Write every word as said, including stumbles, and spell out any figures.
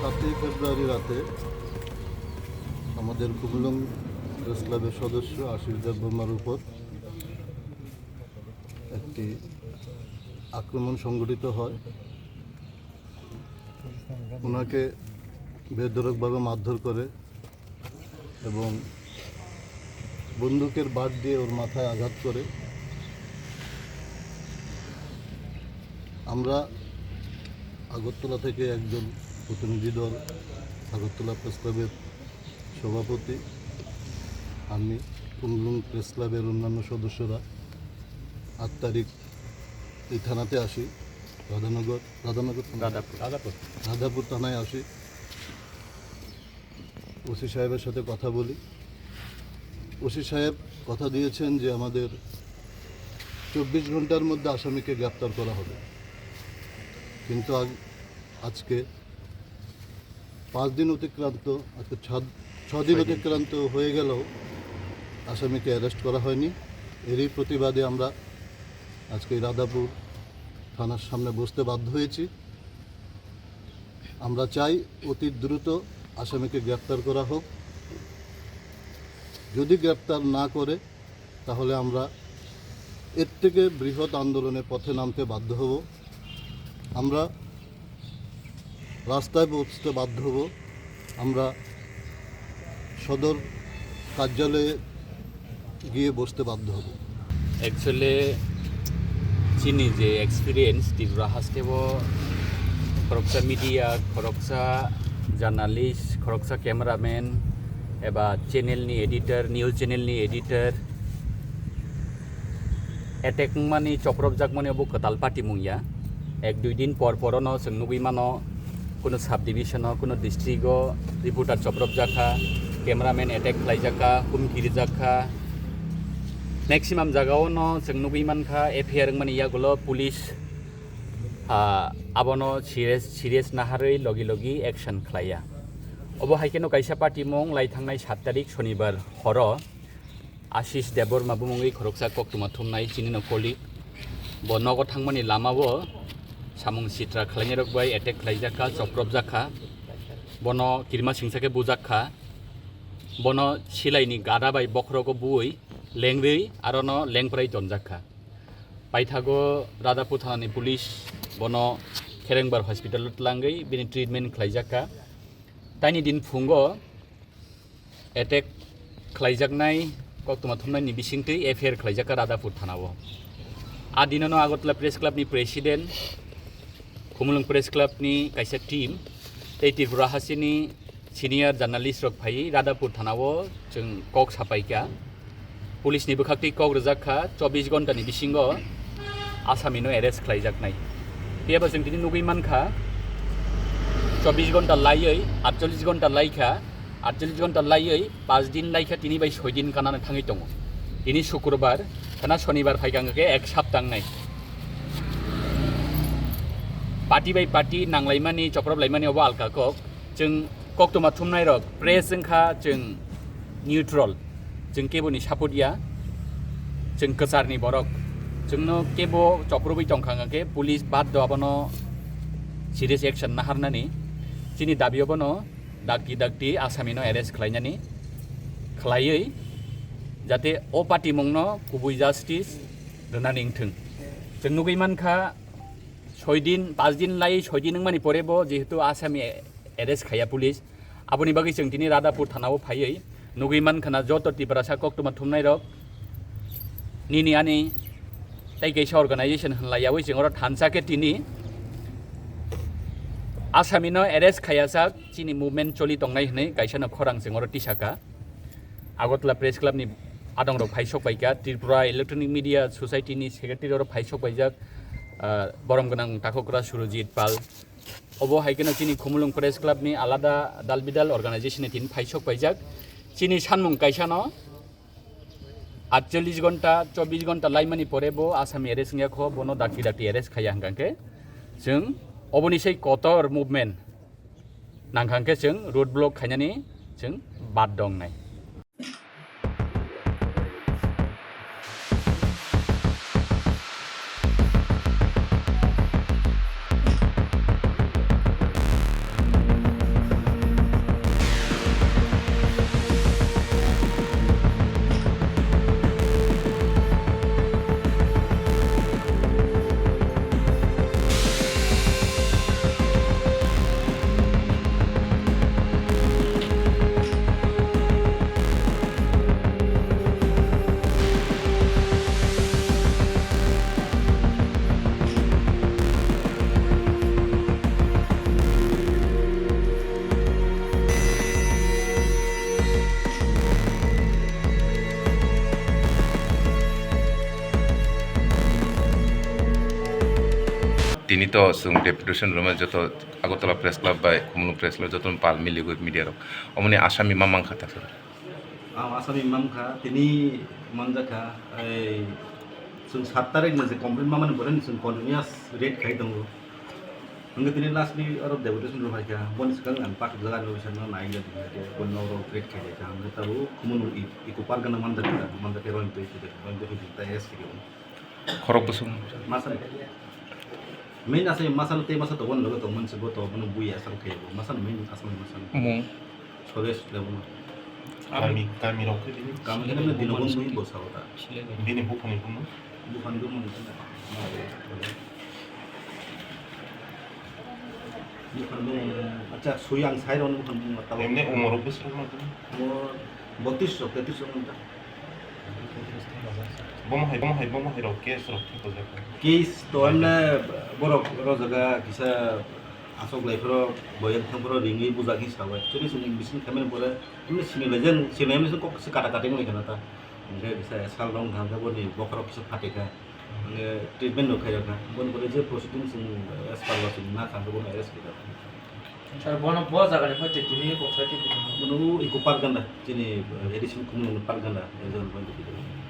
সাতই ফেব্রুয়ারি রাতে আমাদের খুমুলুং প্রেস ক্লাবের সদস্য আশিস দেববর্মার উপর একটি আক্রমণ সংঘটিত হয়। ওনাকে বেধড়কভাবে মারধর করে এবং বন্দুকের বাট দিয়ে ওর মাথায় আঘাত করে। আমরা আগরতলা থেকে একজন প্রতিনিধি দল, আগরতলা প্রেস ক্লাবের সভাপতি, আমি, খুমুলুং প্রেস ক্লাবের অন্যান্য সদস্যরা আট তারিখ এই থানাতে আসি, রাধানগর, রাধানগর থানা? রাধাপুর। রাধাপুর। রাধাপুর থানায় আসি। ওসি সাহেবের সাথে কথা বলি। ওসি সাহেব কথা দিয়েছেন যে আমাদের চব্বিশ ঘন্টার মধ্যে আসামিকে গ্রেপ্তার করা হবে, কিন্তু আজ-, আজকে পাঁচ দিন অতিক্রান্ত, আজকে ছ-, ছ দিন ছয় দিন। অতিক্রান্ত হয়ে গেলেও আসামিকে অ্যারেস্ট করা হয়নি। এরই প্রতিবাদে আমরা আজকে রাধাপুর থানার সামনে বসতে বাধ্য হয়েছি। আমরা চাই অতি দ্রুত আসামিকে গ্রেপ্তার করা হোক। যদি গ্রেপ্তার না করে, তাহলে আমরা এর থেকে বৃহৎ আন্দোলনে পথে নামতে বাধ্য হব। আমরা রাস্তায় বসতে বাধ্য হব। আমরা সদর কার্যালয়ে গিয়ে বসতে বাধ্য হব। Actually, chini je experience, Tripura haste o khoroksa media, khoroksa journalist, khoroksa cameraman, eba channel ni editor, news channel ni editor, attack wngmani, chopropjakmani obo kwtal patimung ya. Ek dui din por porono chwng nugwi mano, kuno subdivision o, kuno district o reporter chopropjak kha, cameraman attack khlaijak kha, humki rijak kha. Maximum jaga o no chwng nugwi mankha, F I R wngmani yagulo police, ah, abono serious, serious naharwi logi logi action khlaiya. Obo hai kheno kaisa patimung lai thangnai sat tarik Shonibar horo Ashish Debbarma bumungwi khoroksa koktwma thumnai chini no colleague. Bo nogo thangmani lamao samung sitra khlainairok bai attack khlaijak kha, chopropjak kha. Bono kirima singsa khe bujak kha. Bono silaini gada bai bokhorogo buwi lengri arono lengprai tonjak kha. Paithago Radhapur thanani police bono Kherengbar hospital o tlangwi bini treatment khlaijak kha. Taini din phungo attack khlaijaknai koktwma thumnaini bisingtwi F I R khlaijak kha Radhapur thanao. A dinono Agartala Press Club ni president, Khumulwng Press Club ni kaisa team tei Tripura hasteni senior journalist rok phaiwi Radhapur thanao chwng kok sapaikha. Police ni bwkhaktwi kok rwjak kha, chobbish ghonta ni bisingo asami no arrest khlaijaknai. Phiyaba chwng tini nugwi mankha, chobbish ghonta laiwi, atchollish ghonta laikha, atchollish ghonta laiwi, paanch din laikha, tini bai soi din kanano thangwi tongo. Tini Sukrobar, khana Shonibar phaikha hwnkhe ek sapta wngnai. Party bai party nanglaimani, choprop laimani obo alka kok. Chwng koktwma thumnairok press wngkha, chwng neutral, chwng keboni support ya, chwng kwcharni borok, chwngno kebo choprobwi tongkha hwnkhe police baddo abono serious action naharnani. Chini dabi obono dakti dakti asamino arrest khlainani, khlaiwi jate o patimungno kubui justice rwnani wngthwng. Chwng nugwi mankha, soi din, paanch din lai soi din wngmani pore bo jehetu asami arrest khaiya police, aboni bagwi chwng tini Radhapur thanao phaiwi nugwi mankha na joto Tiprasa koktwma thumnairok nini ani tei kaisa organization hwnlaiyawi chwng oro thansa khe tini asamino arrest khaiyajak chini movement choli tongnai hwnwi kaisa no khorang chwng oro tisaka. Agartala Press Club ni adongrok phai sok paikha, Tripura Electronic Media Society ni secretary oro phai sok paijak, ah, borom gwnang takhokra Surojit Pal. Obo hai kheno chini Khumulwng Press Club ni alada dal bidal organization ni tini phai sok paijak. Chini sanmung kaisa no atchollish ghonta, chobbish ghonta laimani pore bo asami arrest wngya kho, bono dakti dakti arrest khaiya hwnkha khe chwng oboni sei kotor movement nangkha hwnkhe chwng road block khainani chwng bad dongnai. Tini to chwng deputation rwma joto Agartala Press Club bai Khumulwng Press Club joto pal miligwi media rok. Omoni asami ma mankha ta sir. Ang asami mankha, tini manjakha, ei, chwng sat tarik ni je complaint mamani boreni chwng continuous raid khai tongo. Hwnkhe tini last ni oro deputation rw phaikha, boni swkang ang pathak jaga ni officer no naikha, boni nok rok raid khai laikha, hwnkhe tabuk Khumulwng i-, Eco Park gana manjakha, manjakhe Royal Twi, Royal Twi ta S P. Khorok bwswk. Masa ni. Main asai masa no tei masa tobon logo tongmani se bo to bono bui asal khe bo. Masa no main asal masa no. Mung. Sodesh lebo ma. Kami, kami rok khe bini. Kami khe nang dino bon bui bo sao ta. Bini buphani bumo. Buphani bumo ni. Buphani bumo. Acha, sui ang sai ron buphani bumo tabo. Emne umor bwswk ma. Mo botris rok, tetris rok nang ta. Bomo hai, bomo hai, bomo hai rok case rok thik ojak. Case to emne borok oro jaga kisa asok lai phoro boyang thang phoro ringwi bujak hi sao. Actually chwng bising khamani pore emne sini lai jang sini emne kok se kata kata wngwi khana ta. Hwnkhe kisa sal rong thang khe boni bokhorok kisa phatikha. Hwnkhe treatment no khairokha. Boni pore je proceeding chwng as per law chwng na kha khe bono arrest khairokha. Sir, bono bo jaga ni phaite tini kok sai tini. Bono Eco Park ganda, chini, eh, additional Khumulwng ni park ganda, eh, jaga ni phaite tini.